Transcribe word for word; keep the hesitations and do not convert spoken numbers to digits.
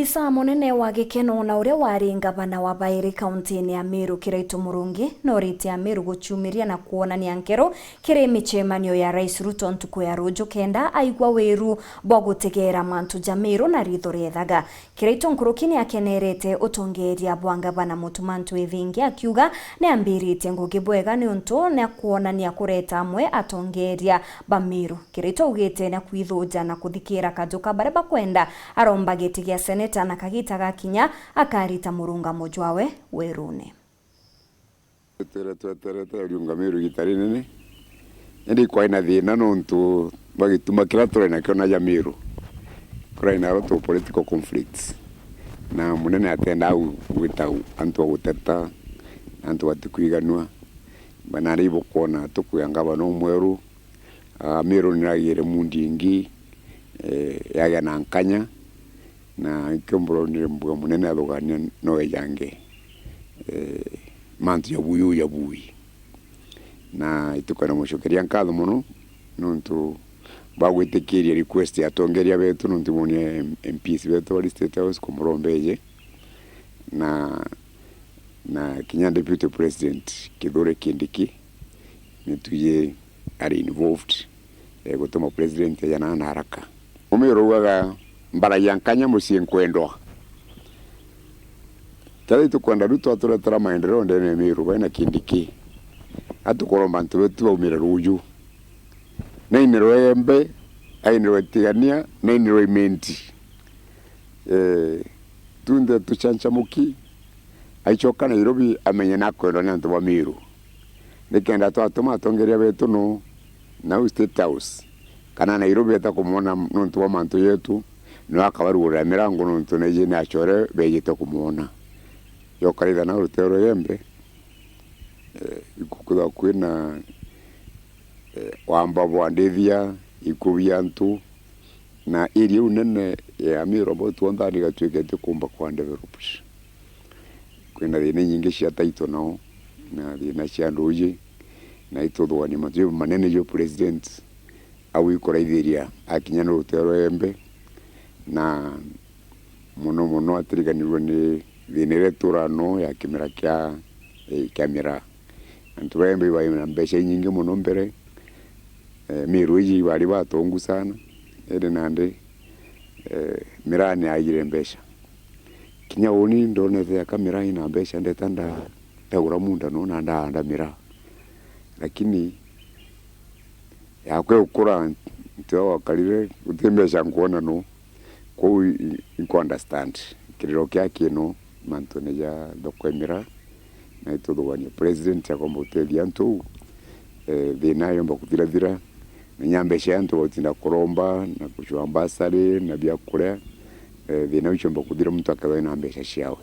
Afisa munene wa gikeno na uria wari ngavana wa bairi kauntini ya Meru, Kiraitu Murungi, noritie Ameru guciumiria na kwonania nkero kiri micemanio ya Rais Ruto ntuku ya ruju kenda aigua wiru bwa gutegera mantu ja Meru na ritho riethaga. Kiraitu nkuruki ni akenerete utongeeria bwa ngavana Mutuma M'Ethingia, akiuga ni ambiritie ngugi bwega niuntu ni akwonania kureta amwe atongeeria ba Meru. Kiraitu augite ni akwithuja na kuthikira kaju ka baria bakwenda aromba giti gia seneta, na kagita gakinya akarita murungamo jwawe werune. Twere tweterete uriunga Meru igita rinene, indi kwai na thina nontu bwa gituma kiria turai nakio na ja Meru, kurai na lot of political conflicts, na munene atendaa gwita antu a guteta, antu batikwiganua. Bana riu bukwona tukwia ngavana umweru, ah, Meru niragire mundi ingi, eh, yagia na nkanya, na ikio mburonire mbuga munene athugania no ejange, eh, mantu ya bui uu ya bui. Na itukwenda mucokeria nkatho mono nontu bwa gwitikiria request ya atongeria betu, nontu mwonie M Ps betu bari State House kumurombeje, na, na kinya Deputy President Kithure Kindiki nitwiji ari involved, eh, gutuma president aja na, na haraka. Umiro ugaga mbaragia nkanya mucii nkwendwa. Kethira itukwenda Ruto aturetera maendeleo ndene ya Meru, baina Kindiki, atukuromba antu betu baumire ruju. Nainirwe Embe, ainirwe Tigania, nainirwe Imenti. Eh, tunthe tucancamuki, aicoka Nairobi amenye nakwendwa ni antu ba Meru. Nikenda twatuma atongeria betu no nau State House kana Nairobi eta kumwona nontu bwa mantu yetu, no akabarugurira mirango nontu naiji ni acore bejite kumwona. Yokaritha nau rutero Embe, eh, ikukwithwa kwina, eh, wamba bwa ndithia, ikuu bia antu, na area iu nene ya Meru ambao tuonthe ni gatuikite kumba kwa developed. Kwina thina inyingi cia title nao, na thina cia nduuji, na ituthugania mantu jau manene jau president au ikuraithiria akinya ni rutero Embe, na mono mono atiriganirwe ni thina iria itura no ya kimera kia, eh, kia miraa. Antu ba Embe ibaina mbeca inyingi mono mbere, eh, Meru iji ibari batongu sana, indi nandi, eh, miraa ni yaigire mbeca. Kinya uni ndonete aka miraa ina mbeca, ndeta nda-, ndagura munda no na ndaanda miraa. Lakini yakwa igukura, ntiga gwakarire, guti mbeca nkwona no. Kwou i-, i-, inkuunderstand kiriro kia kino mantune ja thoko ya miraa, na ituthugania president akomba gutethia antu uu, eh, thina yomba kuthirathira, na inya mbeca ya antu bagutinda kuromba na kucua bursary na biakuria, eh, thina iu ciomba kuthira muntu akethwa ina mbeca ciawe.